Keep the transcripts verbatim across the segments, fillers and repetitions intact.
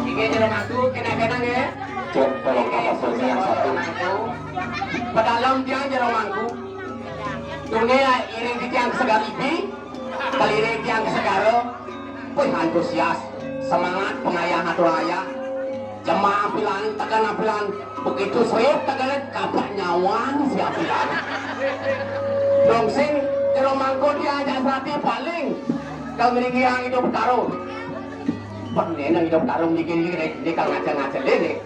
Inggih, jero mangku, kena-kena nggih. Cek, kalau kata Sony yang satu. Pedalem tiang jero mangku. Dunia iring titiang segaripi, keliring tiang segara. Wih, antusias, semangat, pengayah, atur ayah. Jemaah pilan, tekan pilan, begitu serip tekan kapak nyawang siap pilan. Dong sing jero mangku diajak serati paling kang ringgiang hidup taruh. Pernah nang hidup taruh mikir ini, ini kang ngaca-ngaca dene.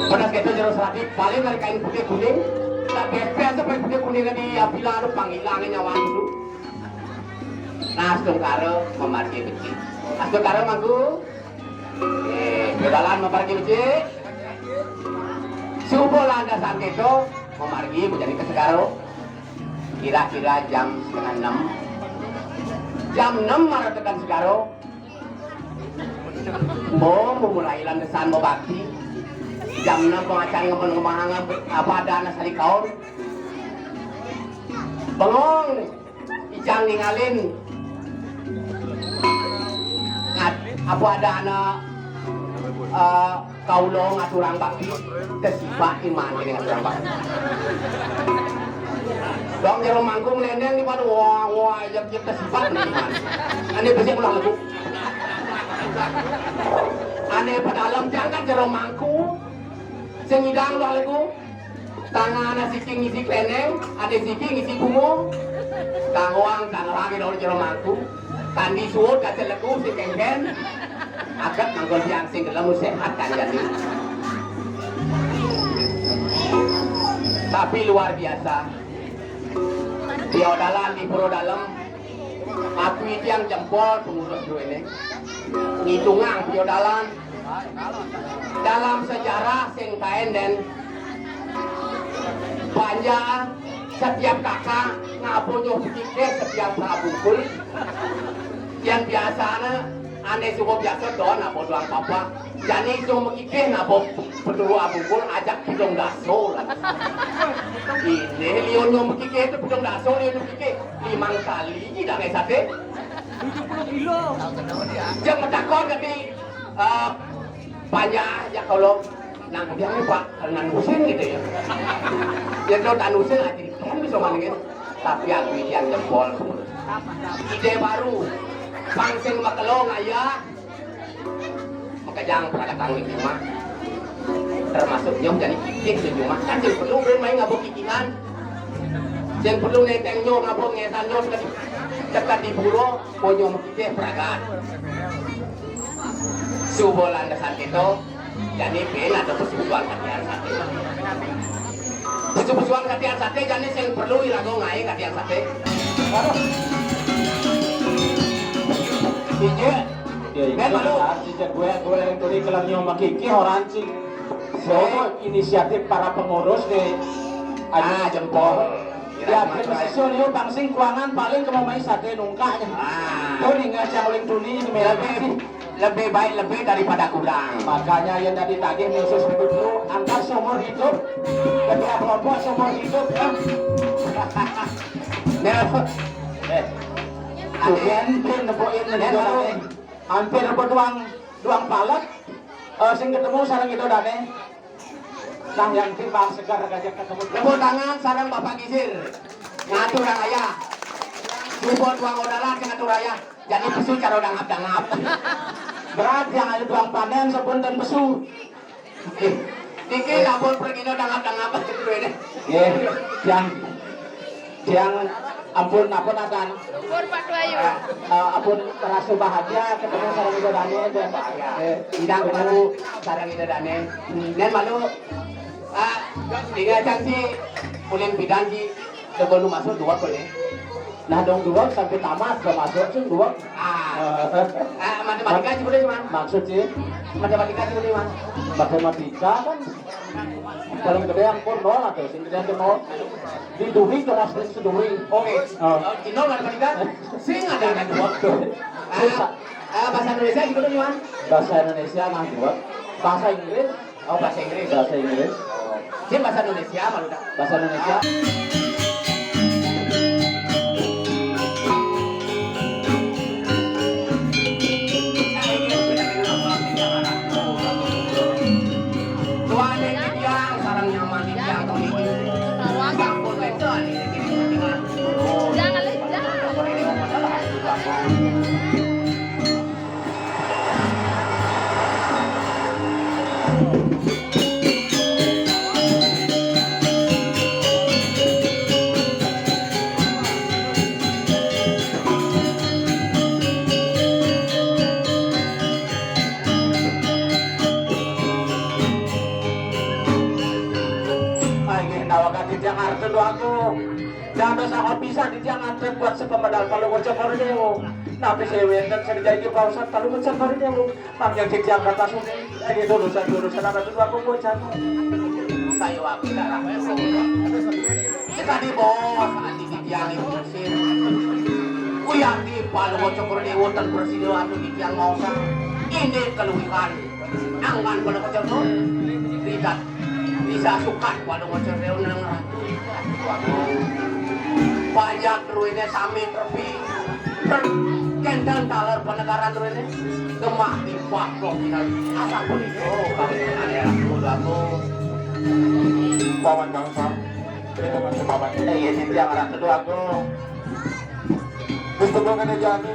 Pada segitu jero serati paling dari kain putih kuning, tak bepes sampai putih kuning di apila lu panggilan nyawang dulu. Nah, astungkara mamargi becik. Astungkara mangku. Eh, pedalan mamargi becik. Suba landasan keto mamargi bujani ka segara. Kira-kira jam setengah enam. Jam enam mara tekan segara. Mo memulai landasan mabakti. Jam enam pengacan ngemeng-ngemeng apa ada anak sari kaon. Bengong nih. Icang ningalin at-, apa ada anak, eh, kaula ngaturang bakti, tesibak iman kene ngaturang bakti. Dong jero mangku nglendeng di pada wah, wah, aja kita tesibak iman. Ane besik ulah lagu. Ane pedalem jangan jero mangku. Sing ngidang ulah lagu. Tangan ana siki ngisi kleneng, ade siki ngisi bungo. Kang wang, kang lagi dong jero mangku. Tandi suud kaca legu si kengken. Aket mangkon tiang sing gelem sehat kan jadi. Tapi luar biasa. Di odalan di pura dalem, aku tiang jempol pengurus duene. Ngitungang di odalan. Dalam sejarah sing kaen den panjang setiap kakak ngabo nyoh pikir setiap prabungkul. Yang biasanya ane suka biasa don apa doang papa. Jani so mengikir ngabo peturu abungkul ajak kidong daso lah. Ini lion nyoh mengikir itu kidong daso lion mengikir limang kali tidak ngai sate. Tujuh puluh kilo. Jeng metakon kami, eh, banyak ya kalau nang biang nih, Pak, nang musim gitu ya. Ya kalau tak musim aja kan bisa manengin. Tapi aku yang jempol. Ide baru. Pang sing makelong ayah. Makajang peragatan di rumah. Termasuk nyom jadi kikih di rumah. Kan sing perlu ben main ngabo kikingan. Sing perlu nenteng nyom ngabo ngesan nyom dekat di, dekat di pura, konyo mekikih peragat. Suba landesan kita, jani ben ada pesusuan katian sate. Pesu-pesuan katian sate, jani sing perlu iraga ngae katian sate. Waduh. Injil. Ya, ini Ben, malu. Kan si Jack gue, gue yang turi kelemnya sama Kiki, orang sih. So, inisiatif para pengurus nih. Ah, jempol. Ya, Kira-kira. Sesio nih, bang sing kuangan paling ke mau main sate nungkaknya. Ah. Tuh nih, nggak cang uling tuni, ini merah Lebih, sih. Lebih baik lebih daripada kurang. Makanya yang tadi tagih khusus dulu, antar seumur hidup, ketua kelompok seumur hidup, ya. Nah, eh, Tuhan, pin nepuin Nen, negara baru. Nih. Hampir apa doang, doang palet, eh, sing ketemu sareng Ida Dane. Nah, yang timbang segar gajah ketemu. Tepuk tangan sareng Bapak Gisir. Ngatur ayah. Support uang odalan sing ngatur ayah. Jadi pesu cara dangap-dangap. Berat yang ada doang panen, sabun dan pesu. Niki sampun pergi no dangap-dangap gitu ini. Nggih, yang, yang ampun apa natan? Syukur Pak Tuayu. Eh, eh, ampun merasa bahagia ketemu sareng Ida Dane, ya. Eh, Indang ketemu sareng Ida Dane. Nen malu, ah, tinggal cantik, ulin bidan di, coba lu masuk dua kali. Nah, dong dua sampai tamat, gak masuk sih dua. Ah. Eh, eh. Ah, matematika juga deh, cuman. Maksud sih? Matematika juga deh, cuman. Matematika kan paling gede yang pun nol atau sing gede yang nol. Di duri cuma sering seduri. Oke. Oh. Di nol matematika, sing ada yang dua. Susah. Ah, ah, bahasa Indonesia juga deh, cuman. Bahasa Indonesia nah dua. Bahasa Inggris. Oh, bahasa Inggris. Bahasa Inggris. Oh. Ini bahasa Indonesia, malu dah. Bahasa Indonesia. Tuan yang dia, sarang nyaman dia, atau ini. Sampun itu, ini, ini, ini. Jangan, jangan. Ai, nggih, nawakan titiang arep telu aku. Dados awak pisan titiang antuk buat sepemedal Palungguh Cokor Dewa. Napi saya wenten sing jaiki pausan Palungguh Cokor Dewa. Mangkin titiang kata suni, ini urusan-urusan anak dulu aku bocah. Saya wakil darah. Sekali bos, nanti titiang ini musim. Uyanti Palungguh Cokor Dewa ten bersido anu titiang mau sang. Ini keluihan. Angkan Palungguh Cokor Dewa. Tidak bisa sukat Palungguh Cokor Dewa nang ratu. Waduh. Banyak ruwene sami trepi. Kenten taler penegaran ruwene. Gemah timpah kok kinal. Asa punika kang ada aku. Paman Gangsal, kita masih paman. Eh, iya, titiang anak kedua aku. Wis teko kene jani.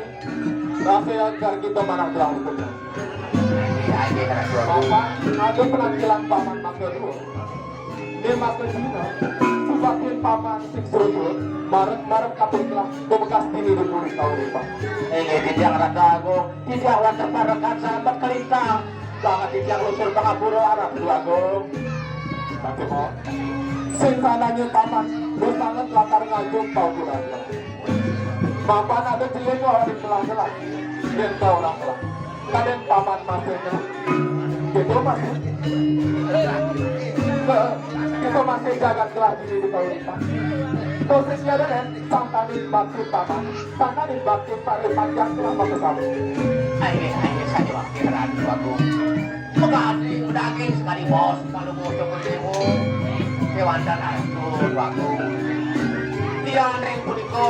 Rasa yang kar kita manah telah hukum. Iya, iya, anak kedua aku. Paman, ada penampilan paman matur nuwun. Nggih, Mas Lestino, supados paman sing srutul, marep-marep kabeh kelah, tumekas dini di puri kauripan. Inggih, titiang raka agung, titiang wonten parekan sahabat kelintang. Banget titiang lusur pangapura arah Delu Agung. Tapi mau, sing sananya paman, wis sanget lakar nganjuk paukuran. Paman ada jelek kok di kelah-kelah. Yen ta ora kelah. Kadang paman masih kelah. Gitu, Mas. Heeh. Kita masih jagat kelah di, di kauripan. Kau sing nyadar, kan? Sang tani bakti paman. Sang tani bakti paling panjang kelah masa sama. Ayo, ayo, saya wakil ratu aku. Megading, medaging sekali bos, kalau mau coba dewo. Kewandan artu aku. Dia neng puniko.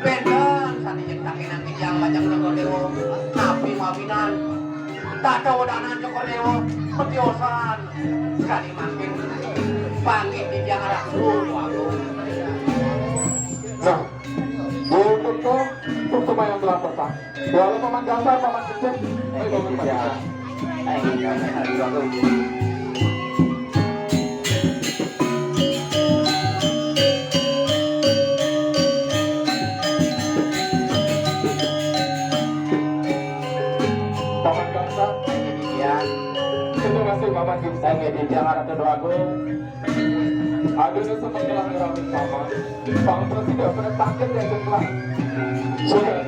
Benten, sani nyektakin titiang majeng Cokor Dewa. Napi mawinan. Tata wedanan Cokor Dewa, petiosan. Sani mangkin. Panggih titiang arah suruh aku. Nah, untuk to, untuk semua yang telah pesan. Walau paman gambar, paman kecil. Ayo, paman kecil. Paman Bangsa. Iya. Terima kasih, Paman Bangsa. Saya ngedit yang ada kedua aku. Aduh, ini semenjelang rame, Paman. Paman terus tidak pernah takut ya, Jepang. Sudah.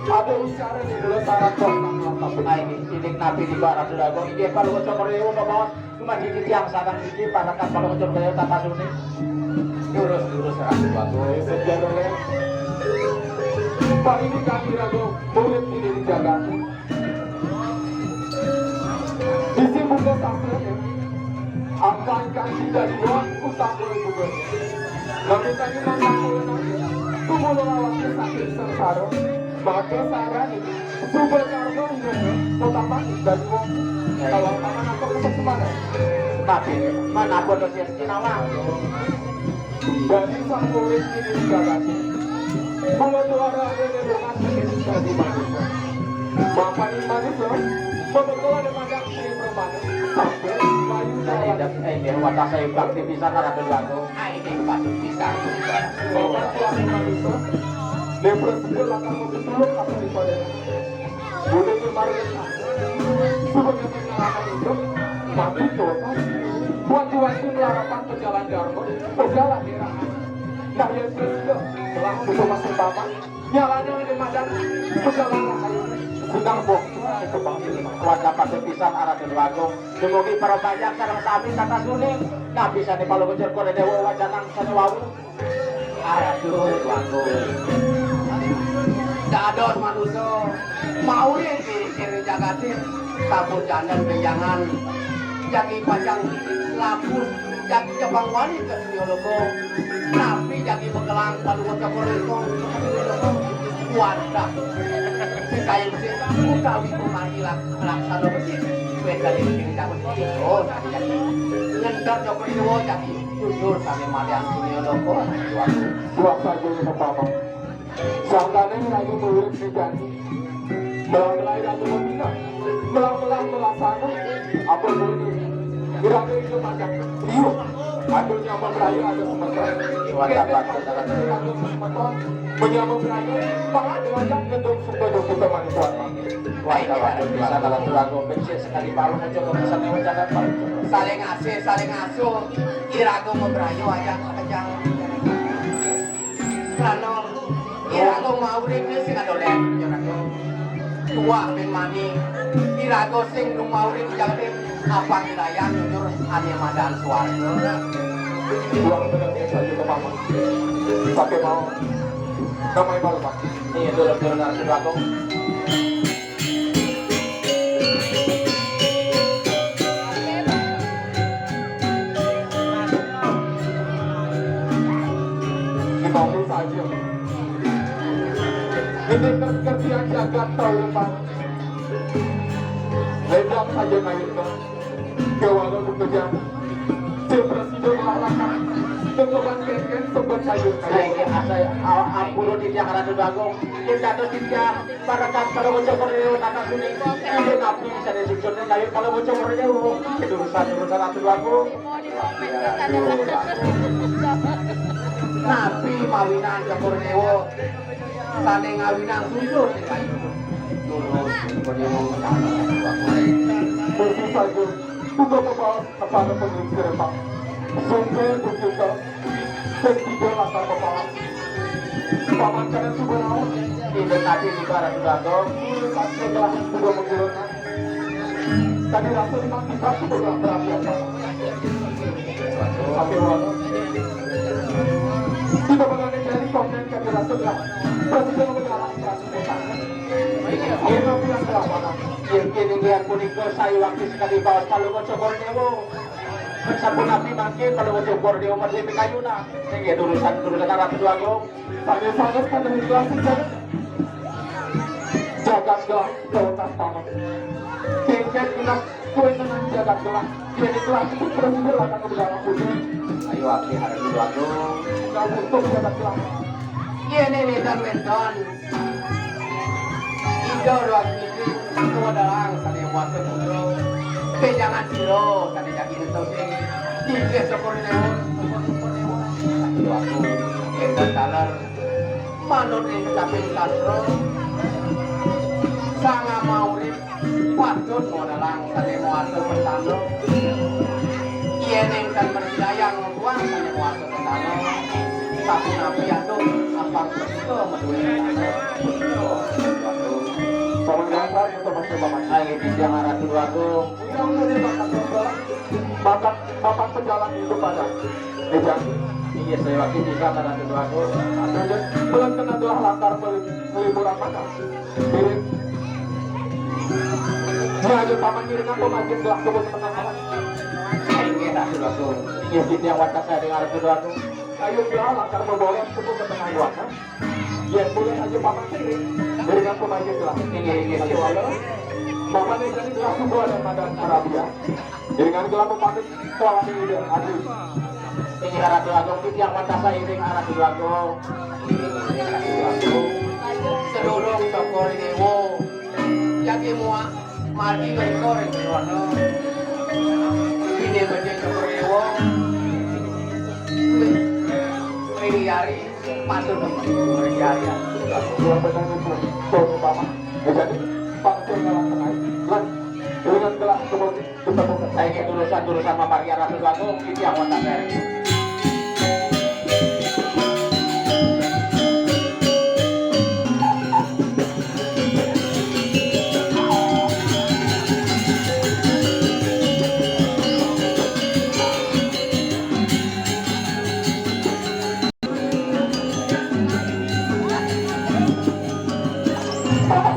Ada ucapan di dulu syarat kok, Paman. Nah, ini, ini nabi di barat sudah, Bang. Ini baru bocor, Bos. Cuma di tiang sadang iki, para kapal kocor kaya tata suni. Lurus, lurus, ragu, ragu. Sejarah, ya. Pak, ini kami ragu, murid ini dijaga. Isi buku sastra, ya. Akan kasih dari luar, utang boleh juga. Lalu tadi makan boleh nanti. Tunggu lelawaknya sakit sengsara. Maka saya nih. Subal Karno, Kota Pati, dan Wong. Kalau paman aku ke mana? Nabi, mana aku tuh sih, Cinawa? Dari sang murid ini digalakkan. Bunga tuara ada di rumah sakit, dari manusia. Bapak ini manusia, bebetul ada magang di rumah. Sampai bayu dari dah, eh, dia wadah saya bakti bisa nara dulu aku. Ah, ini patut bisa. Bapak tuh ada manusia. Dia bersedia akan membetul apa di pada. Udah kemarin, sudah kami ngarahkan itu, tapi coba buat jiwa itu melarapan pejalan Darmo, pejalan daerah. Nah, yang kedua, telah butuh masuk paman, nyalanya di madan, pejalan rahayu, sedang bok, kembang ini. Kuat dapat pisan arah Delu Agung, dumugi para banyak sareng sami tata suni, nah, bisa di palu kecil kode dewa wajanang sani wau. Aduh, bagus. Dados manusa, maurip ing jagaté, sampun janten bénjangan. Jagi pacang Ampun, jagi jabang wani ka Surya Loka. Napi jagi magelang Palungguh Cokor Dewa? Wadah. Sing kayun sing utawi pemati lak-, laksana becik. Wénten ing sing jabang becik. Oh, jagi, jagi. Ngénter Cokor Dewa jagi jujur sané malian Surya Loka. Suwasa Jaya Pama. Sangkaning raga urip dijani. Melang-melang raga mabina. Melang-melang melaksana. Apa boleh? Iraga itu macam. Iya. Ada nyama beraya, ada semeton. Wadah, wadah, wadah. Ada semeton. Menyama beraya. Maka ada ngedong suka dong kita manis. Wah, ini bisa kalau tulaga becik sekali baru muncul ke pesan yang ucapan. Saling asih, saling asuh. Iraga mabrayu aja, aja. Krana iraga maurip sing ada lem, iraga. Tuah ben mani. Iraga sing durung maurip jagaté apang wilayah nyujur ane madan swarga. Tuah bener ya, saya ke mama. Pakai mau. Namanya malu, Pak. Iya, dulu, dulu, dulu, dulu. Dibangun saja. Ini kerjaan jagat tahu, Pak. Ledang saja kayunya. Kewala bekerja. Tim presiden olahraga. Ketuban keken sobat sayur. Saya, saya, ampun, Dinda Ratu Agung. Kita tuh, Dinda. Parekan para bocah Borneo tanah kuning. Ibu napi bisa disusun kayu para bocah Borneo. Urusan-urusan atuh laku. Napi mawinan ka Borneo. Sane ngawinang susur di kayu. Terus Borneo tanah. Terus saja. Buka pembawa kepada pemilik kereta. Sungguh begitu. Sing tiga latar kepala. Paman Kanan Subarawa. Ingat tadi di Barat Batu. Mulut pasti telah sudah menggunakan. Tadi langsung dimakan kita sudah berapa. Tapi walau kita bakal jadi konten kami rasa lah. Presiden mengalami kasus utang. Kita bilang berapa? Kini lihat punika saya waktu sekali bawa palu bocor dewa. Sampun napi mangkin kalau wajah bor di umat di kayuna. Sing ya urusan, urusan Ratu Agung. Sangat-sangat pada ikhlas jagat gelah daun tas tanah. Kengken ilang kue tenang jagat gelah. Dia ikhlas itu berhasil akan bersama putri. Ayo, api hari dulu, aduh. Kamu untuk jagat gelah. Iya, nih, nih, dan Wenton. Ida Ratu Niki, Tua Dalang, sane wasa putra. Pejangan sira, sane jagi nento sing. Niki syukur dewa, syukur dewa. Ratu Agung, endah taler. Manut ing kecaping sastra. Sang Ama Urip, patut Tua Dalang, sane wasa pesana. Yen ingkang merdayang Tuan sane wasa pesana. Sapunapi aduh, apang Paman Gangsal, untuk Mas Bapak. Ayo, Kijang Ratu Agung. Bapak, Bapak pejalan itu pada. Kijang. Iya, saya wakil bisa, Ratu Agung. Aduh, ya. Belum kena gelah latar pel-, peliburan mana? Mirip. Ya, ayo, Paman ngiringan tuh, maju gelah kebun tengah awan. Inggih, Ratu Agung. Inggih, Kijang wadah saya dengan Ratu Agung. Ayo, gelah latar pembawa kebun ke tengah awan, nah. Yen boleh aja Paman sini, dengan pemain gelah. Inggih, inggih, Ratu Agung. Paman ini tadi gelah subuh ada madan Arabia. Dengan gelah pemain kolam ini dan aduh. Inggih, Ratu Agung, titiang wadah sairing, Ratu Agung. Inggih, Ratu Agung. Sedurung Cokor Dewa. Jagi muak, mati ngrika ring Dewana. Dene becik Cokor Dewa. Ring yari. Patut dong, Maria. Dua pertanyaan, Pak. Tuh, Pak. Ya, jadi, Pak, tuh, ngalang tengah. Lan, dengan gelah, kemudian, kita buka. Saya ingin urusan-urusan Mama Ria Ratu Agung, ini yang mau tak beres.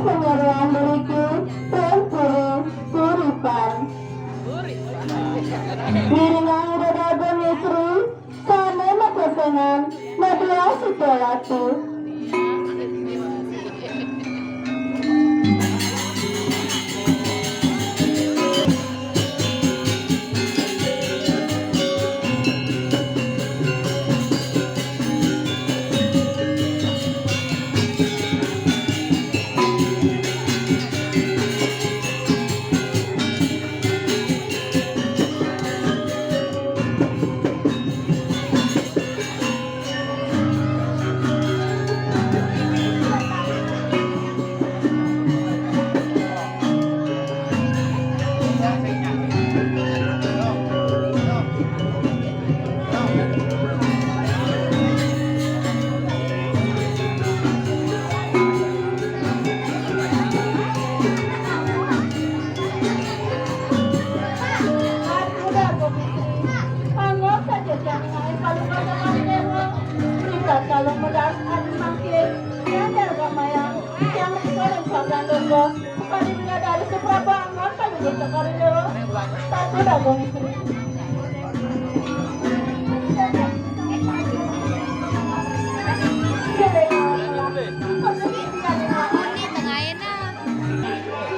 Penyeruan berikut, Puri Puripan. Ngiringan Nadia Suprayati. Anggota jajaran lain, kalau kata kami dewa, kita kalau modal anu mangkin, nyadar gamaya, yang dikoreng sabdan dogo, kami menyadari seberapa anggota juga sekali dewa, satu dagang istri. Ini tengahnya nah.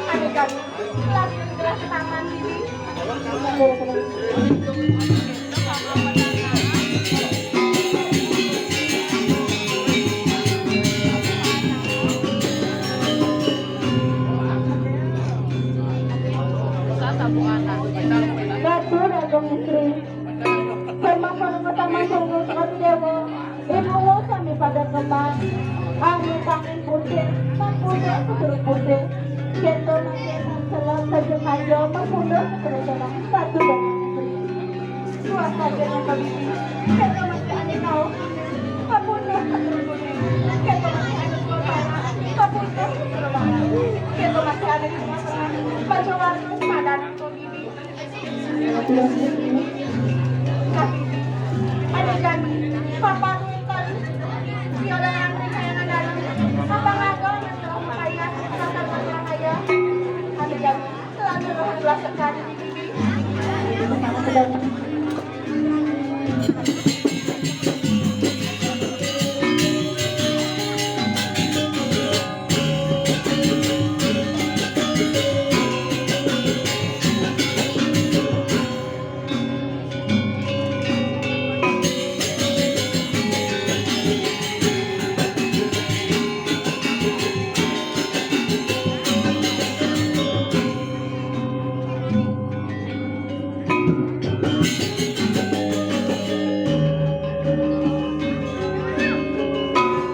Kami, kami, kelas, kelas taman ini. Ratu Dagung Istri. Kembang pada kota Mangkung Dewa. Ibu sami pada kembang. Anu tangan putih, tak putih, putih. Kita masih selap saja kayo, mapundut terus orang. Ratu Dagung Istri. Kuat saja nang kabini. Kita masih ada kau. Mapundut terus. Kita masih ada kau. Mapundut terus. Kita masih ada di tengah-tengah. Baju warna padan. Ada jami, papa nonton. Dia orang yang percaya dengan dalam. Apa ngagal yang telah kaya, rasa telah kaya. Ada jami, telah telah dua sekali.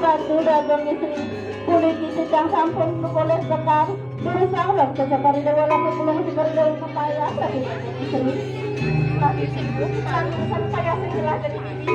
Ratu Dagung Istri, kulit itu cang sampun nukoles bekar, durusang lam sesapari dewa lama pulang sipari dewa kepaya, tapi Dagung Istri. Tapi sibuk, kan urusan saya sing jelas jadi ini.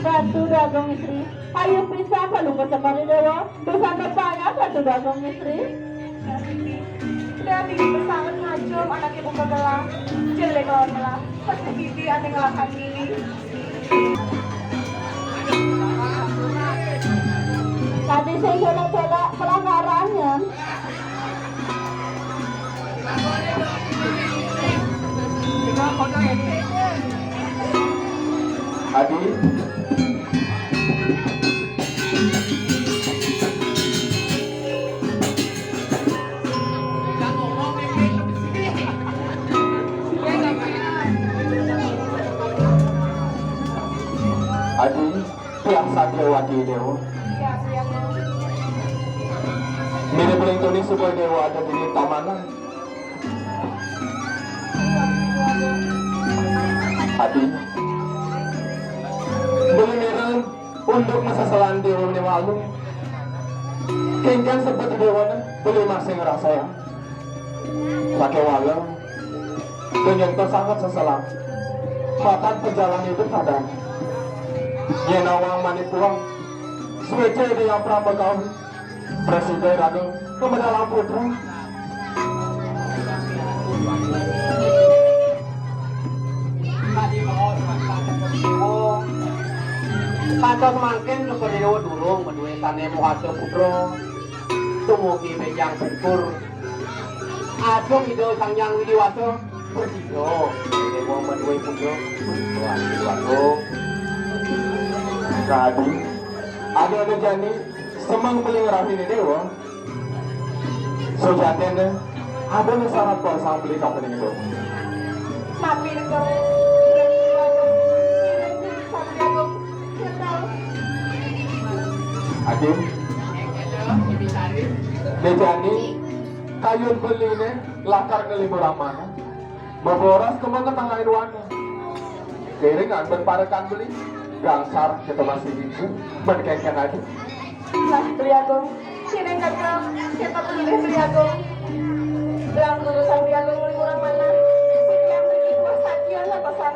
Ratu Dagung Istri, ayo pisah kalau nggak sembari dewa. Dosa terbanyak, Ratu Dagung Istri. Dari pesangan ngajum anak ibu kegelah, jelek lawan melah, pasti bibi ada ngelakan diri. Tadi saya coba-coba pelanggarannya. Adi. Adi, tiang satria wati dewa. Mire paling tuni supaya dewa ada di tamanan. Adi, beli miran untuk masasalan dewa ni malu. Kengkeng seperti dewa ni, beli masih ngerasa ya. Pakai wala, penyentuh sangat seselang. Matan pejalan itu kadang. Yenawang manipuang. Suwéca Ida Hyang Prambakawi, prasida raga kamedalang putra. Kantos mangkin Rukadéwa durung madué sané muhasa putra. Dumugi béjang pungkur. Agung Ida Sang Hyang Widi Wasa, prasida Déwa madué putra, putra Adi Déwa. Kadi, ada ada jani semeng beli ngerahini Déwa. Sujatiné, ada ada syarat kosong beli kapening Déwa. Tapi itu, Adi, Déjani, kayun beliné lakar ngelimur amanah. Maboros kemana tengah irwana. Kéringan ben parekan beli. Gangsar kita masih ibu. Ben kéngkén aja. Nah, Beli Agung. Sini kakak. Kita beli deh Beli Agung. Bilang dulu sang Beli Agung ngelimur amanah. Setiap begitu saja lah pesan.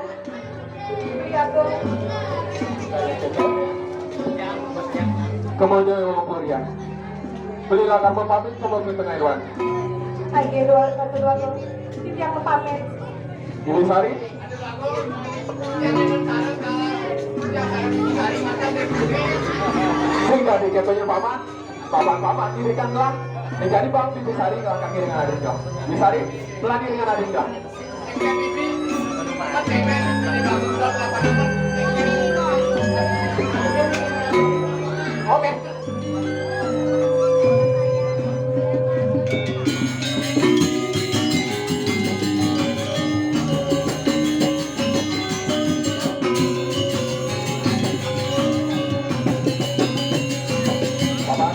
Kemudian Ibu Purian. Beli lakar pamit, coba ke tengah Iwan. Ayo, dua, satu, dua, tuh. Titiang pamit. Ibu Sari. Sing tadi katanya paman, paman, paman, dirikan lah. Eh, jadi bang, Ibu Sari kalau kaki dengan adiknya. Ibu Sari, pelan dengan adiknya. Oke. Bapak,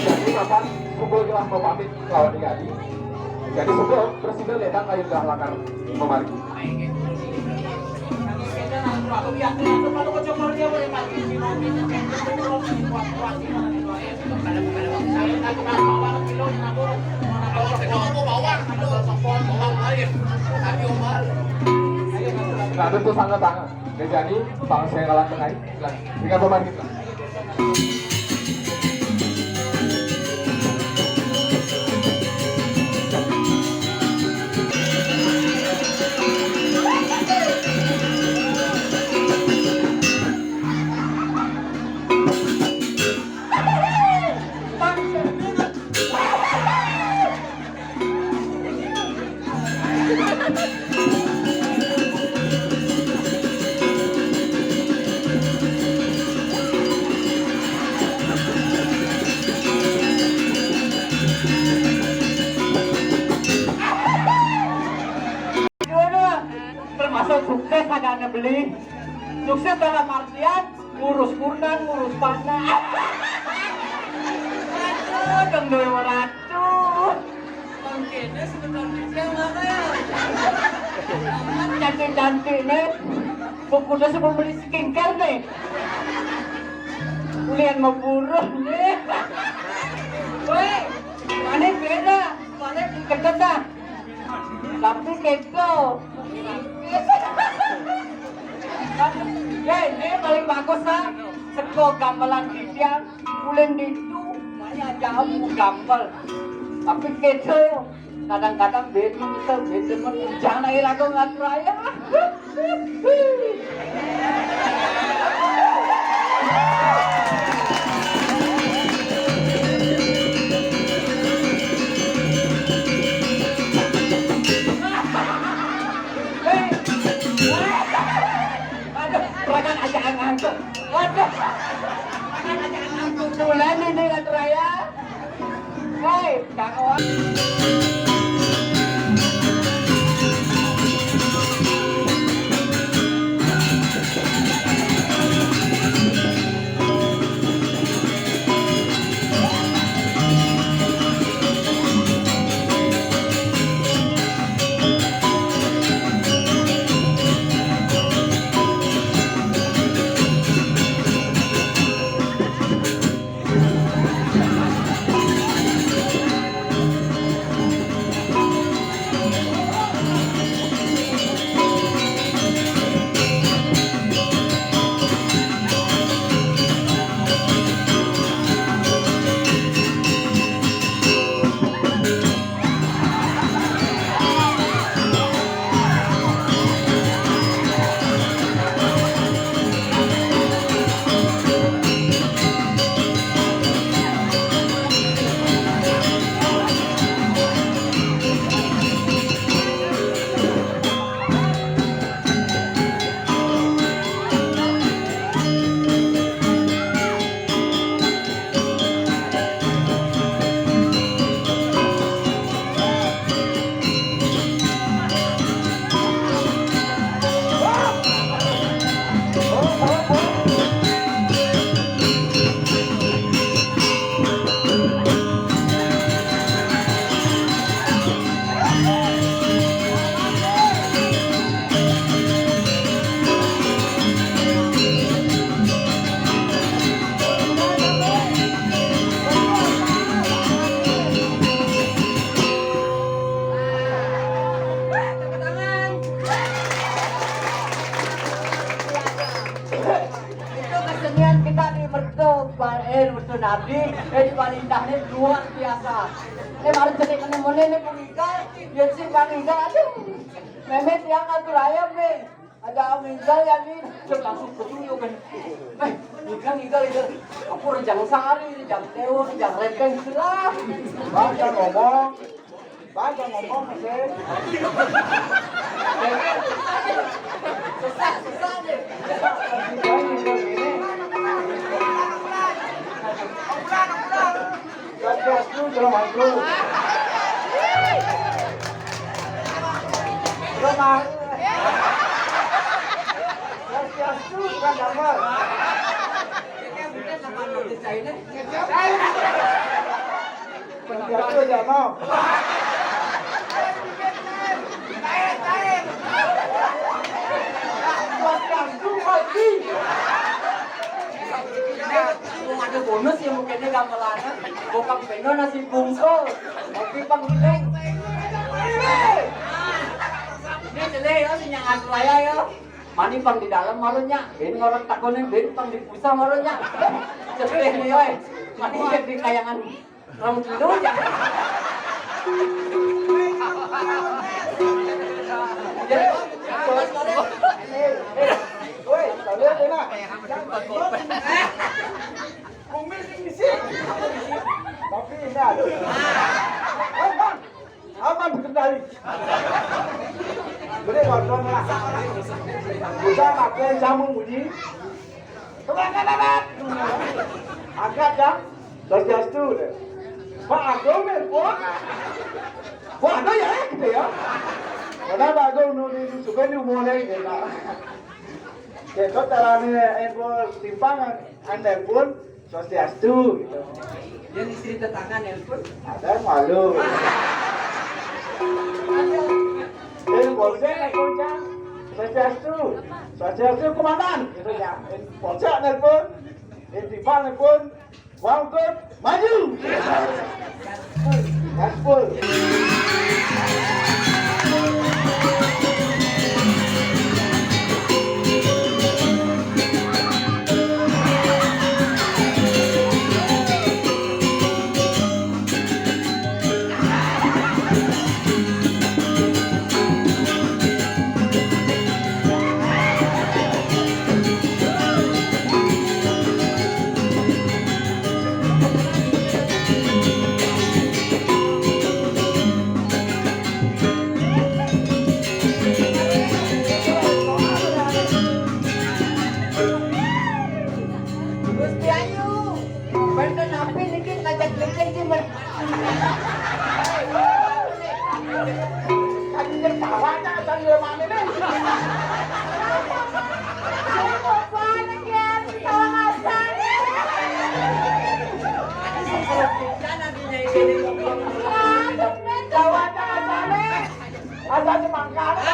jadi Bapak, pukul gelah mau pamit. Lawan Adi. Jadi sebelum presiden datang ayo dah lakar memargi. Nah, itu tuh sangat tangan. Jadi, bangsa yang kalah tengah. Nah, dengan pemargi. Termasuk sukses ada beli. Sukses dalam artian ngurus kurnan, ngurus panah. Aduh, dong duwe meratu. Bang Kene sebetulnya mana ya? Cantik-cantik nih. Bukunya sebelum beli skincare nih. Kulian mau buruh nih. Woi, mana beda? Mana dikedet dah. Tapi keto. Ya, ini paling bagus lah. Sego gamelan titiang, ulin ditu, banyak jauh gamel. Tapi keto, kadang-kadang beda, kita beda, jangan lagi lagu ngatur aja. Aduh, rakan ajaan ngantuk. Waduh. Rakan ajaan ngantuk. Bulan ini, Ratu Raya. Hei, Kang Owan. Eh, Lutu Nadi, eh, di Balindahnya luar biasa. Eh, baru jadi kena mana nih, Bung Igal? Ya, si Bang Igal, aduh. Meme tiang atur ayam nih. Ada Bung Igal ya, nih. Cek langsung ke tuyul kan. Eh, Igal, Igal, Igal. Aku rejang sari, rejang teo, rejang repeng, gelap. Bang, jangan ngomong. Baca ngomong sih. Susah, susah deh. Swastiastu, Jero Mangku. Jero Mangku. Swastiastu, bukan gambar. Penjatuh aja mau. Ada bonus ya mungkinnya gamelannya. Bokap peno nasi bungsu. Kopi pang guleng. Ini jelek ya, si yang ngatur aja ya. Mani pang di dalam malunya. Ini orang takonin, ini pang di pusat malunya. Sedih nih, oi. Mani di kayangan. Rong kilo ya. Jadi, woi, kalian enak. Kumis sing isi. Tapi ini ada. Aman, aman dikendali. Beri kontrol lah. Bisa pakai jamu bunyi. Angkat ya. Swastiastu deh. Pak Agung nelpon. Wah, ada ya, eh, gitu ya. Karena Pak Agung nu di suka di umurnya gitu. Kita caranya info timpang, anda pun swastiastu gitu. Yang istri tetangga nelpon. Ada malu. Eh, polsek nelpon, Cang. Swastiastu. Swastiastu, komandan gitu ya. Polsek nelpon. Eh, timpang nelpon. Wangkut, maju. Gaspol. Gusti Ayu, benten api niki ngajak lagi di mer- Tadi tertawa aja, tadi lemah ini. Ada semangka, ada.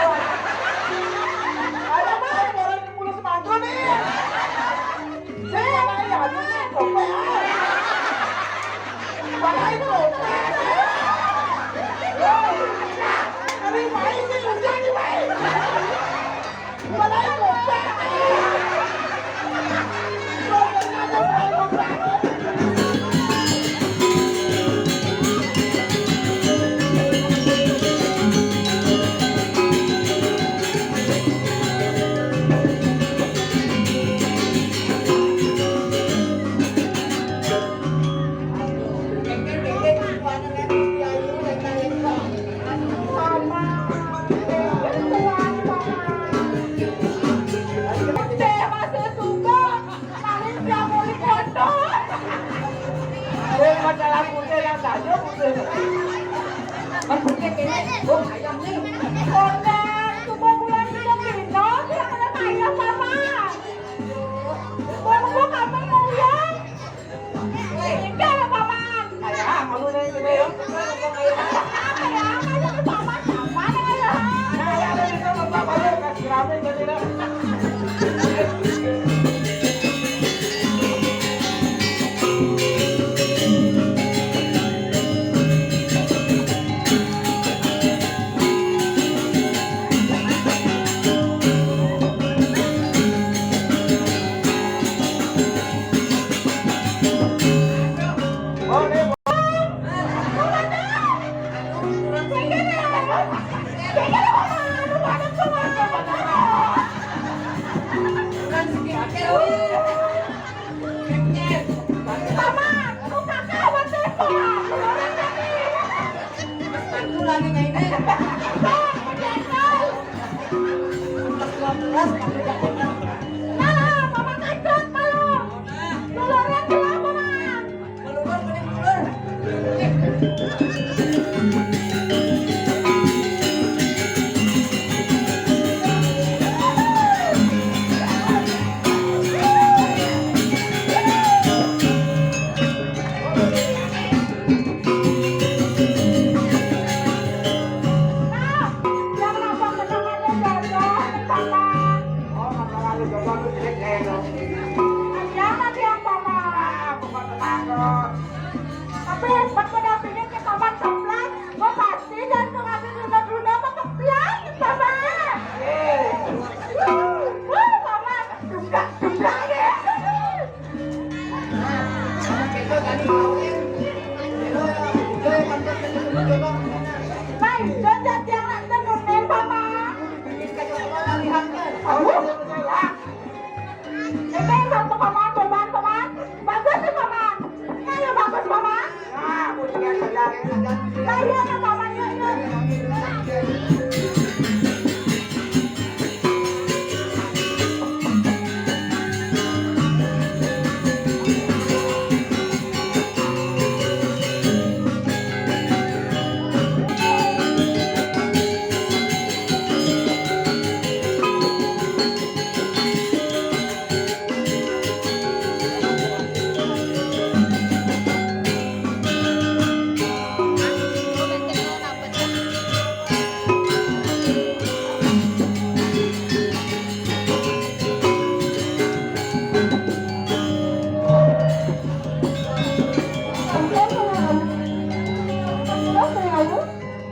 Ada mah, orang mulus semangka nih. Saya, ya, aduh, nih, gope, ah. Padahal itu gope. Ini main nih, hujan nih, main. Paling dia muli kotor. Eh, masalah putih yang saja putih. Kan putih kayaknya, oh, ayam nih. Kotor, semua bulan kita minum, dia kena ayam, Mama. Mau kamu mau ya? Enggak, Paman. Kayak apa lu nih, gitu ya? Apa ya? Apa ya? Paman, apa ya? Nah, ya, lu bisa, Bapak, lu kasih rame tadi, dah. Aku lagi nyanyi. Kelas dua belas, aku jagoan. Nah, Mama kaget, Bang. Duluran, duluran, Mama. Duluran, mending duluran. Tapi pas mendampingin ke paman sebelah, gua pasti jangan ngambil luna-luna mah kepian, paman. Wuh, paman, juga, juga deh. Baik, sudah tiang nanti nunin, paman. Aduh, ya. Ini satu paman, paman, paman. Bagus nih, paman. Ini yang bagus, paman. Nah, aku juga sedang, sedang. Nah, iya, iya, paman, iya, iya.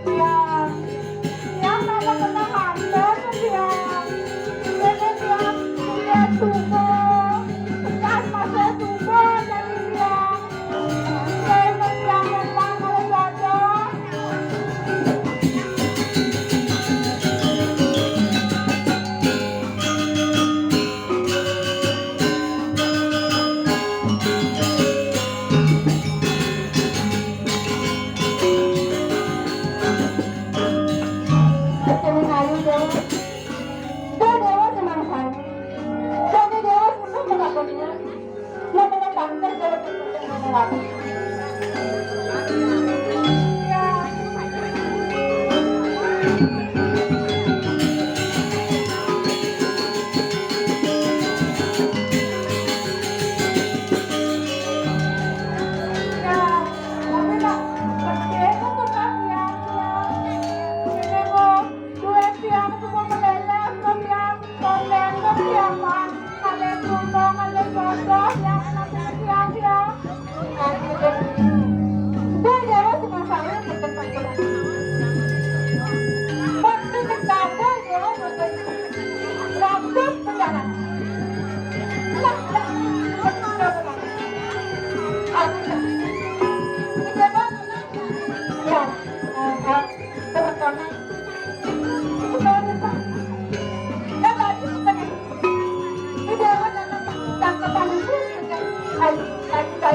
Iya. Iya, Mama kena hantam, iya. Ini, iya, iya, subuh. Pedas masuk subuh, jadi iya. Saya menjaga tangan saja. Dewa, Dewa, Dewa, Dewa, Dewa, Dewa, Dewa,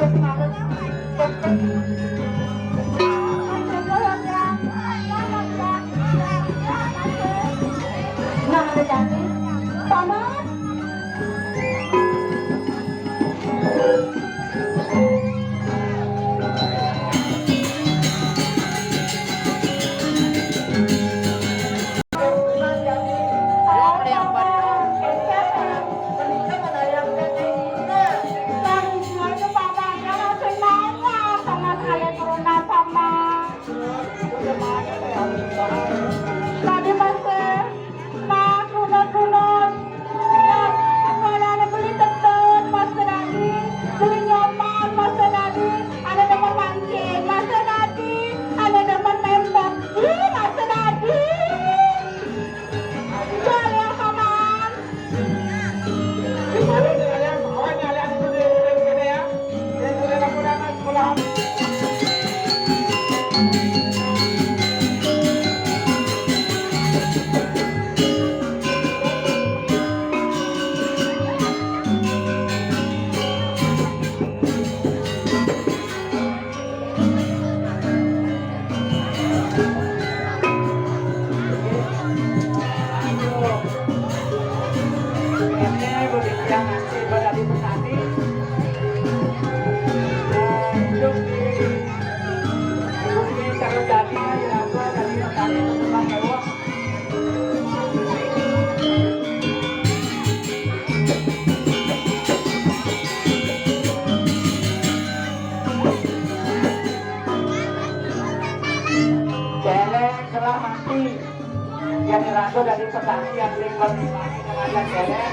Jadi petani yang sering bertani dengan yang elek,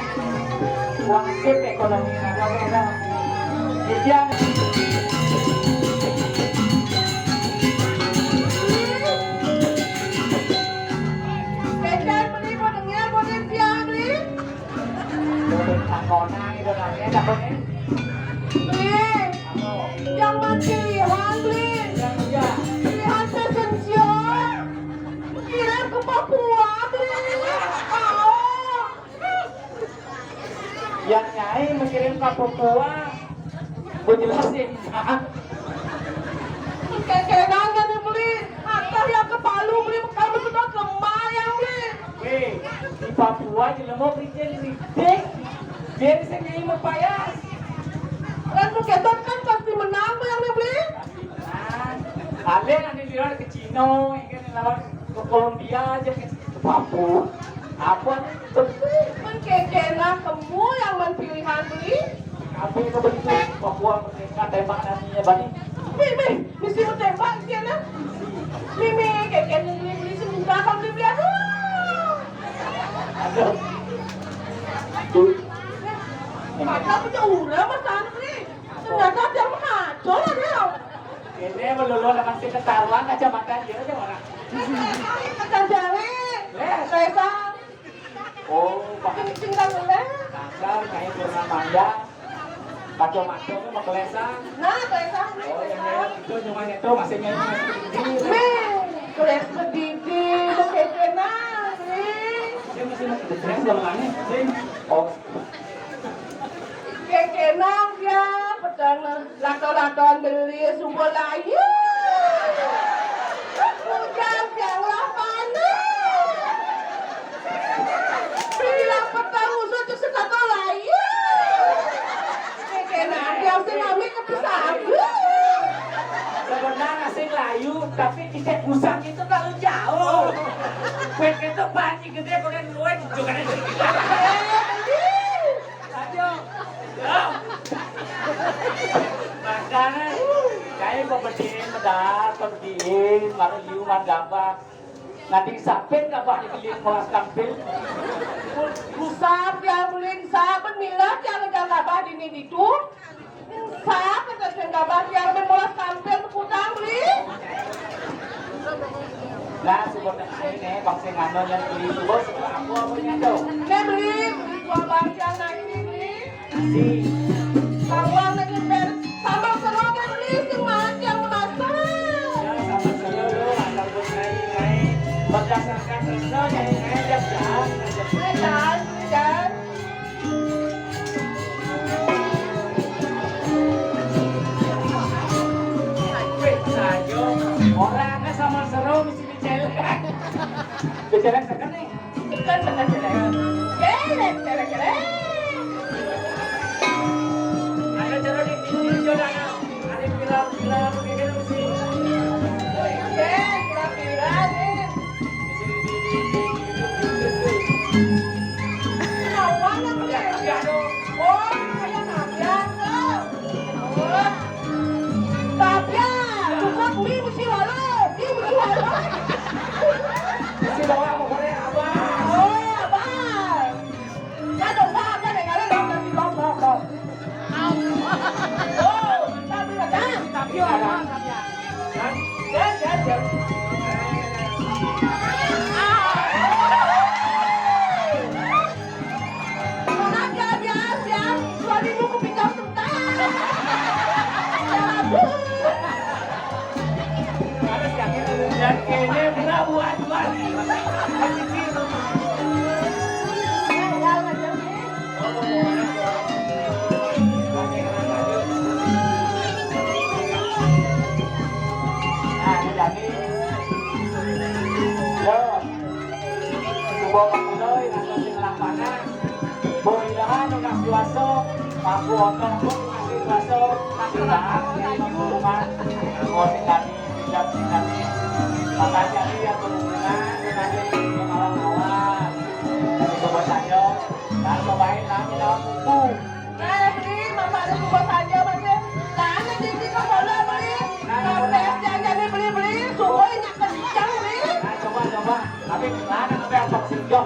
wajib ekonomi negara. Jadi yang Kecen beli, mau dengar, mau dengar, beli. Boleh takona itu namanya, takona. Beli. Yang man pilihan, beli. Pilihan sesensial. Kirim ke Papua, beli. Au. Yang nyai mengirim ke Papua, gue jelasin. Kayak kayak nanya nih, beli. Atah yang ke Palu, beli, kalau sudah lemah yang, beli. Weh, di Papua jelema berikir kritik. Biar saya nyai mepayas. Kan mungkin kan pasti menang, beli, yang, beli. Nah, kalian ada di luar ke Cino, ya kan, lawan ke Kolombia aja, ke Papua. Apa nih? Mengkekena kamu yang man pilihan, beli. Kami ke begitu, Papua merdeka, tembak nantinya, Bani. Beli, beli, mesti mau tembak, sih, anak. Mimi, kekena beli, beli sebentar, kalau beli, beli, aduh. Aduh. Tuh. Mata punya urang, Mas Andri. Ternyata dia mengaco lah dia. Ini melulu dengan si ketaruan kacamata dia aja orang. Kacang jaring. Eh. Kaisang. Oh, pakai Sing-sing kan boleh. Tanggal kayak pernah manja. Kacamata itu mah kelesang. Nah, kaisang. Oh, yang lewat itu cuma itu masih nyanyi masih tinggi. Nih, keles sedikit, kekena, sih. Dia masih mau kebetulan jalanannya, sih. Oh. Kekenang ya, petang lato-latoan beli sumber layu. Hujan siang lah panas. Bilang petang usut ke sekato layu. Kekenang ya, sing kami kepisah. Sebenarnya sing layu, tapi kita usang itu kalau jauh. Kue itu banyak gede, kue dua juga ada. Aduh. Makanya, kayak pepedihin medal, pepedihin, baru liuman gabah. Nanti sapin gabah dibeli mulas tampil. Usap ya, beli sapin milah ya, lega gabah dini ditu. Usap ya, lega gabah ya, lebih mulas tampil, kutang beli. Nah, sebenarnya ini bangsa ngano yang beli itu, bos, aku apa nih, tuh? Nih, beli, beli dua bangsa lagi, beli. Nasi. Sambal lagi, beli. Sambal serong, beli, sing makan yang masak. Ya, sambal serong, asal bos naik, naik. Berdasarkan resno, jadi naik, ya, ya. Naik, kan, beli, kan. Weh, sayo. Orangnya sambal serong, Dicelek. Dicelek seken nih. Seken, seken, seken. Celek, celek, celek. Ayo, cara di, di, di, di, ada viral, viral, kayak gitu sih. Oke, viral, viral nih. Kawan apa ya? Aduh. Oh, kayak kaget tuh. Tapi ya, cukup, mi mesti walau, mi mesti walau. Mesti bawa apa boleh, Abang? Oh, Abang. Kan udah ada yang ada, udah, udah, udah, udah. Oh, tapi ada. Tapi ada. Kan? Kan, kan, kan. Orang jalan-jalan, ya, suamimu kupinjam sebentar. Ya ampun. Harus yakin, dan kayaknya berat buat, buat. Ya, ya, ya. Nah, ini jadi. Yo. Suba makuloi, atau sing lampanan. Mudah-mudahan nunas kuasa, paku otong pun masih kuasa, tapi bahas dari rumah. Mau sing kami, tidak sing kami. Maka jadi yang berhubungan dengan malam awal. Jadi coba saja, dan cobain lagi dalam buku. Nah, beli, Bapak ada buku saja, Mas, ya. Nah, ada tinggi ke bola, beli. Nah, ada bola. Nah, beli, beli, suruh ingat kencang, beli. Nah, coba, coba. Tapi, mana sampai apa sih, Jok?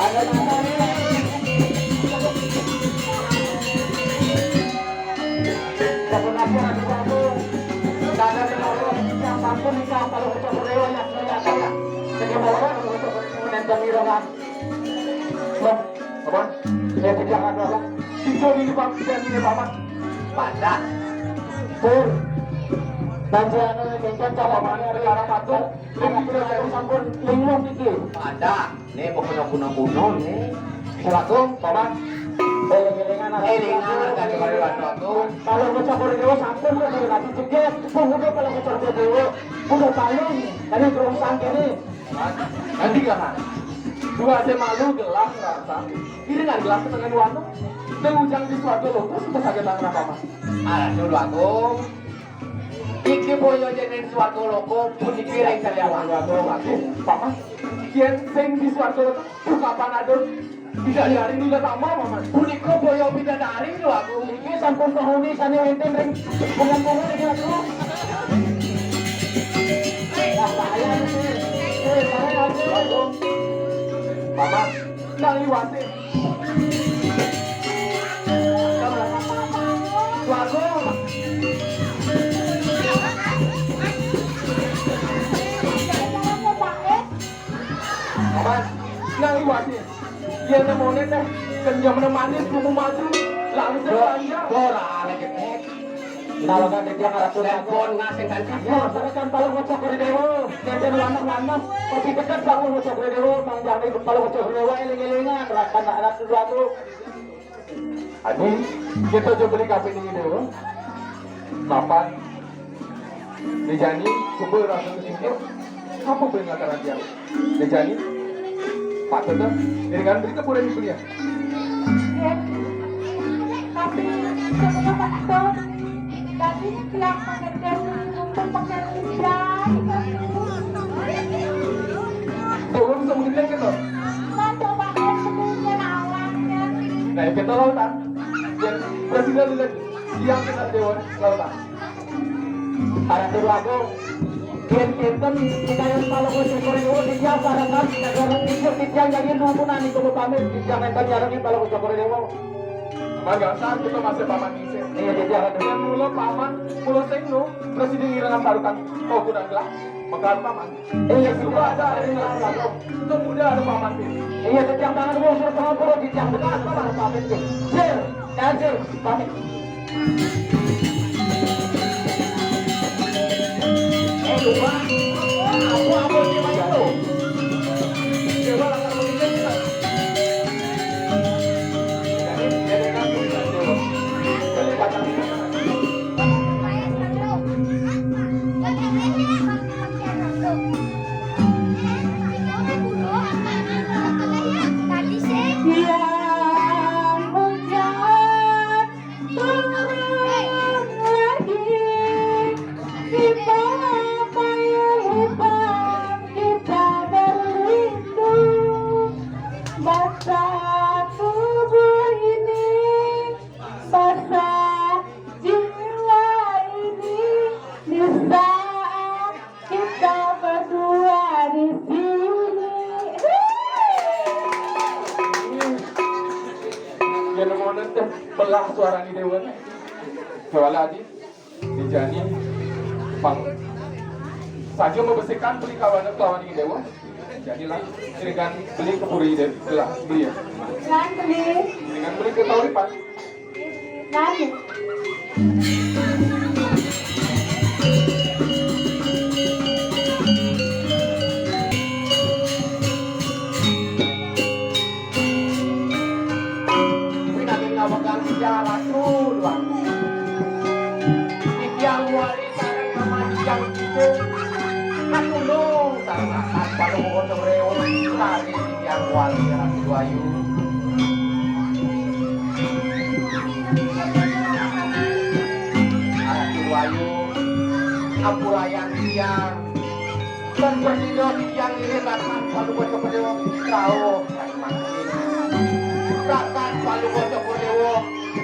Ada nana nih. Sampun aja, aduh, aduh. Ada di bawah, yang sampun nikah kalau ucap dewa yang saya kata. Jadi, bawa, nonton irongan. Bang, apa? Saya tidak ada, Bang. Siswa ini, Bang, tidak ini, Paman. Pada. Pur. Dan saya anu, kencang, sama Paman, mana ada arah patung. Anak sampun linglung niki. Pada. Nih, mau kuno-kuno kuno nih. Assalamualaikum, Paman. Eling-elingan, elingan, ada di Bali Batu aku. Kalau ngucap dewa sampun, udah lagi jeget. Pun udah kalau ngucap dewa, udah paling. Tadi gerungsang kene. Nanti kan, dua saya malu gelang rasa. Kiri nggak gelang ke tengah wanu. Dan ujang di suatu lokus, terus agak tangan apa, Mas? Alah, dulu aku. Iki boyo jenen swarga loka puniki ring karyawan. Waduh, waduh, Paman. Yen sing di swarga loka buka panadon. Bidadari nila tama, Paman. Punika boyo bidadari lho aku. Iki sampun penghuni sane wenten ring bungan-bungan iki aku. Lah, bahaya iki. Eh, bahaya iki. Waduh. Paman, nang liwate. Waduh. Mas, nang liwate. Yen nemone teh kenyem manis kumu madu. Langsung belanja. Ora lagi. Nalika titiang ratu telepon ngasengkan kabar. Sarekan Palungguh Cokrodewa, nenten lanang-lanang, pasti dekat Palungguh Cokrodewa, mangjang Palungguh Cokrodewa eling-elingan, rakan anak sesuatu. Adi, kita coba beli kafe ini dulu. Mapan. Dejani, coba rasa ke sini. Apa pengen kata raja? Dejani, patut dah. Ini kan berita pura ini kuliah. Tapi semua faktor tadi telah mengejar untuk pakai lidah. Turun semenit gitu. Nah, kita lautan. Yang presiden lihat yang kita dewan lautan. Para Dewa Agung, yen kinten kekayan Palungguh Cokrodewa titiang sarekan negara titiang nyanyi nuwun nika pamit titiang nenten nyarengi Palungguh Cokrodewa. Mangga saat kita masih paman ngisih. Iya, titiang. Yen mula paman, mula sing nu, presiden ngirengan parukan. Oh, kurang gelah. Mengkal paman. Iya, sudah ada hari ini. Sudah ada paman ini. Iya, titiang tangan ngusur pengampura titiang benar paman pamit. Sir, kasih. Pamit. Eh, lupa. Apa, apa sih, Mas, itu? Coba lah, kalau begitu, kita. Jadi, jadi kan, jadi, jadi, Iya, hujan turun lagi. Kita payah hutan, kita berlindung. Basah tubuh ini, basah jiwa ini. Di saat kita berdua di sini. Yen monen teh belah suarane dewa. Coba lagi. Dijani pang saja membersihkan beli kawan-kawan ini dewa. Jadilah dengan beli kepuri dewa. Beli ya. Dengan beli. Dengan beli ketahui, Pak. Nangis. Pinangin ngawegang titiang ratu, Dwagung. Titiang wali sareng paman titiang kidung. Katulung sareng akan Palungguh Cokrodewa. Lari titiang wali Ratu Ayu. Ratu Ayu, ampurayan titiang. Tan prasida titiang ngiring rakan Palungguh Cokrodewa. Rauh. Rakan Palungguh Cokrodewa,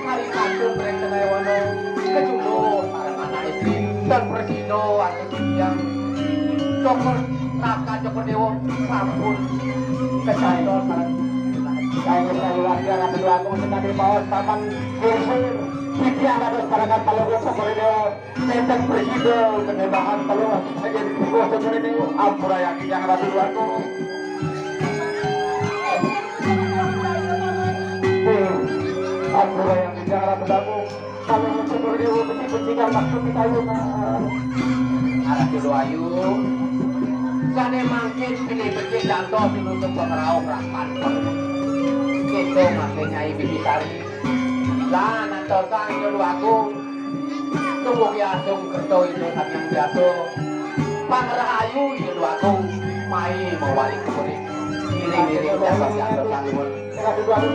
hari Ratu Preng Tenayawana, kejulu sareng anak istri, dan prasida ati titiang. Cokor, Raka Cokor Dewa sampun kecantos. Saya keluarga Ratu Agung sing kade baos paman kusir. Titiang dados parekan Palungguh Cokor Dewa. Nenten prasida kenebahan Palungguh saking Cokor Dewa. Ampurayang Titiang Ratu Agung. Eh, ampurayang Titiang Ratu Agung. Kalau Cokor Dewa beci-beci kang maksud kita ayu, Mas. Arah Sidoayu. Sane mangkin pilih becik jantos pinutup pangrauh rakan. Kita masih Nyai Bibisari. Lan antosang Ida Dwagung. Tumugi asung kerta Ida Sang Hyang Biasa. Pangrahayu Ida Dwagung. Mai mawali kuring. Iring-iring jantos-jantos nuwun. Sehingga hari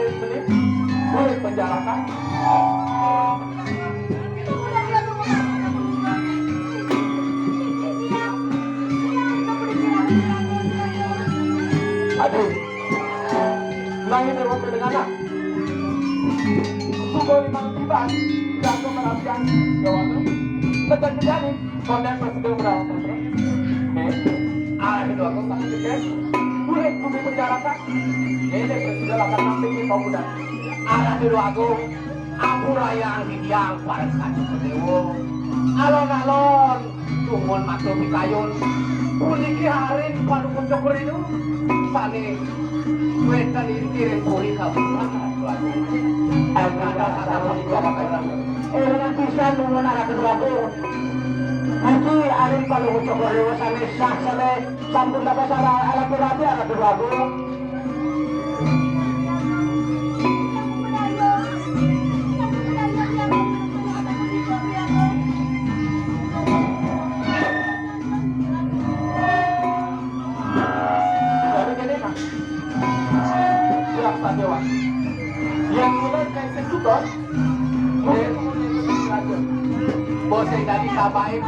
ini boleh penjarakan. Aduh, nangis dewa pendengaran. Sungguh limang tiban, jago merapian, jawabannya. Tetap terjadi. Konten presidio berapa? Oke. Ah, itu aku tak pikir. Boleh bumi penjarakan. Ini presidio akan sampai di pemuda. Arah dulu aku. Ampurayang Titiang parekan Dewa. Alon-alon tumun matur pikayun. Puniki harin Palungguh Cokor Dewa. Sane wenten ing Kirin Puri kabupaten Batu. Ayo, kata-kata punika, Bapak Ibu. Elingan pisan nuwun Ratu Prabu. Niki arin Palungguh Cokor Dewa sane sah sane sampun dados ara-, alat berarti Ratu Prabu. Jadi gini, Mas. Siap, Pak Dewan. Yang mulai eksekutor, mungkin bos yang tadi kabain.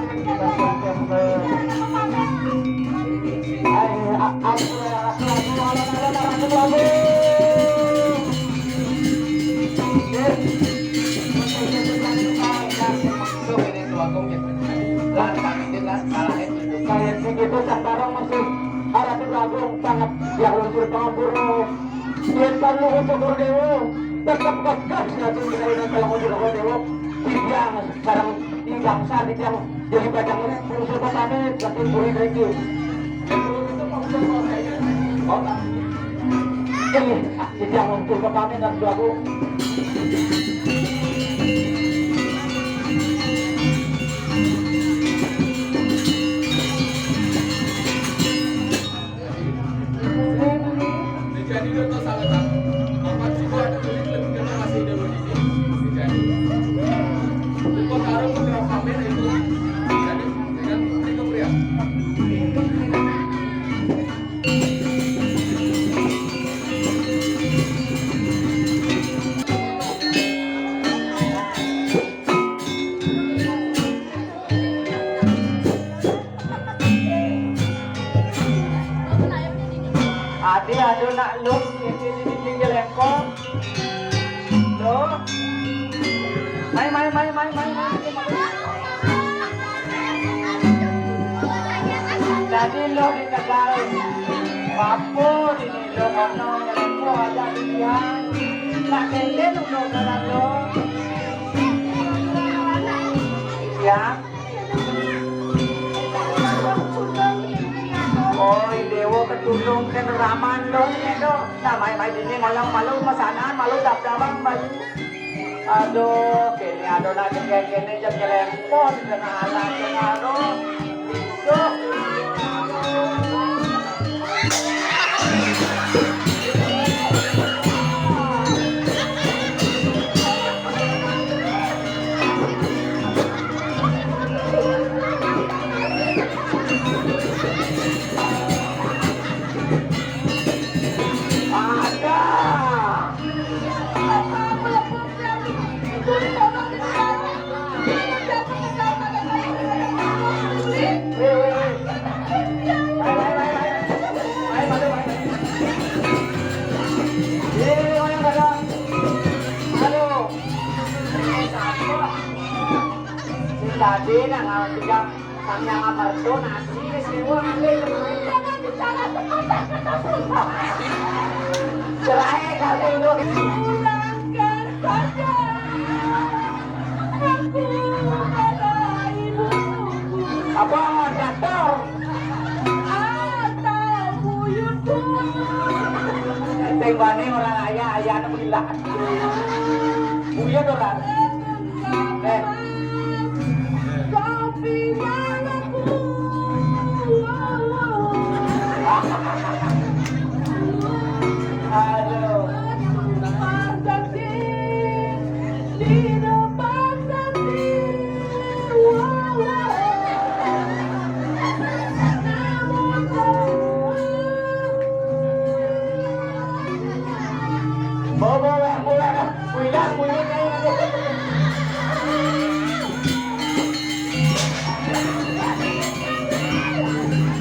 Ayo, a-, ampun, ampun, ampun, ampun, ampun, ampun. Kaya segitu cak barang masih arah bergabung sangat yang lucu pangapura. Yen Palungguh Cokor Dewa tetep kekeh ngaji kainan Palungguh Cokor Dewa. Titiang sareng titiang sah titiang jadi bajang bungsu pamit saking puri mriki. Inggih, titiang bungsu pamit, Ratu Agung. Jadi, Dokter Salata, Bapak juga ada lebih lebih kenal masih ideologi ini. Jadi, Bapak Karo putra Pamen itu, jadi, dengan Putri Keprian. Adi, aduh, nak lu, ini di pinggir lengkong. Lu. Mai, mai, mai, mai, mai, mai. Jadi lu di Tegal. Papu di lu kono, lengkong aja dia. Tak kenden lu kalau lu. Ya. Oi, Dewa ketulung ken raman lo, ini do. Nah, mai-mai dini ngoyong malu, mesanan malu, dap-dapan malu. Aduh, kene adonan kene, kene jek kelempon, kena anak, kena aduh. Duh. Tadi nak ngawan tiga sang yang amarto nasi wis liwat ngalih. Jangan bicara sepatah kata pun. Cerai kali itu. Pulangkan saja aku pada ibu. Apa dator? Atau buyutku. Tembane orang ayah, ayahnya menghilang. Buyut orang. Eh. Aduh. Bawa, bawa, bawa, bawa. Pulang, pulang, pulang.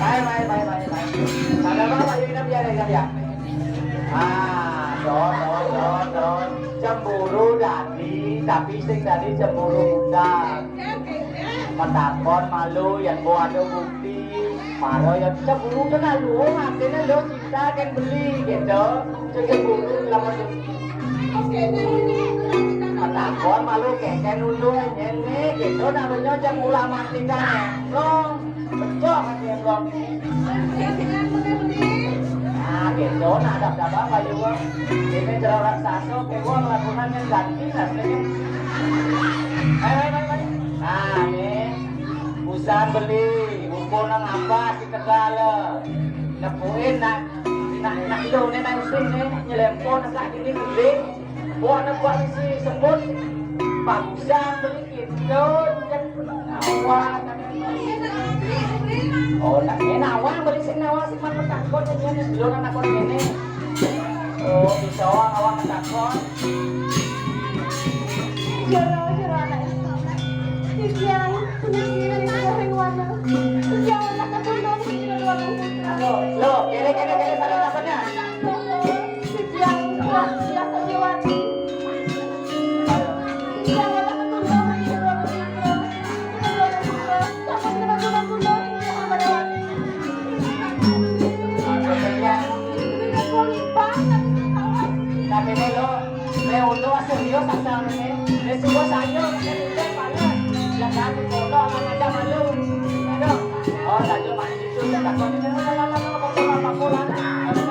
Baik, baik, baik, baik, baik. Ada apa, Pak Yunus? Ya, ya, ya. Ah, don, don, don, don. Cemburu dadi, tapi sing dadi cemburu budak. Matakon malu, yen mbok ado bukti. Mara yen cemburu tenan lho, atine lho cinta kan beli gitu. Cemburu lamun matakon malu keken ulun ngene gitu, namanya cemburu lamun cinta. Long, pecah hati long. Nah, gitu, nah, ada apa, Pak Yuwo? Ini jero raksasa, kewo ngelakukan yang ganti, nah, sebenarnya. Ayo, ayo, ayo, ayo. Nah, nih, busan beli, buku nang apa, si Tegal. Nepuin, nak, nak, nak, itu, nih, nang sing, nih, nyelempo, nak, ini, beli. Buah, nak, buah, isi semut, bagusan, beli, gitu, cek, awal, Oh, nak ini nawang, beli sing nawang, sing mana takut, ini, ini, sebelum anak kau ini. Oh, bisa awang, awang takut. Jero, jero, anak. Titiang, titiang, titiang, warna. Titiang, anak, aku, aku, aku, aku. Loh, kene, kene, kene, salah kapannya? Titiang, titiang, titiang, sandiwara. Tapi ini lo, le ulo serius asal ini. Le suwa saya, le ulo pala. Ya kan, kalau anak aja malu. Aduh, oh, saya main itu, ya, takut ini, apa-apa, apa-apa.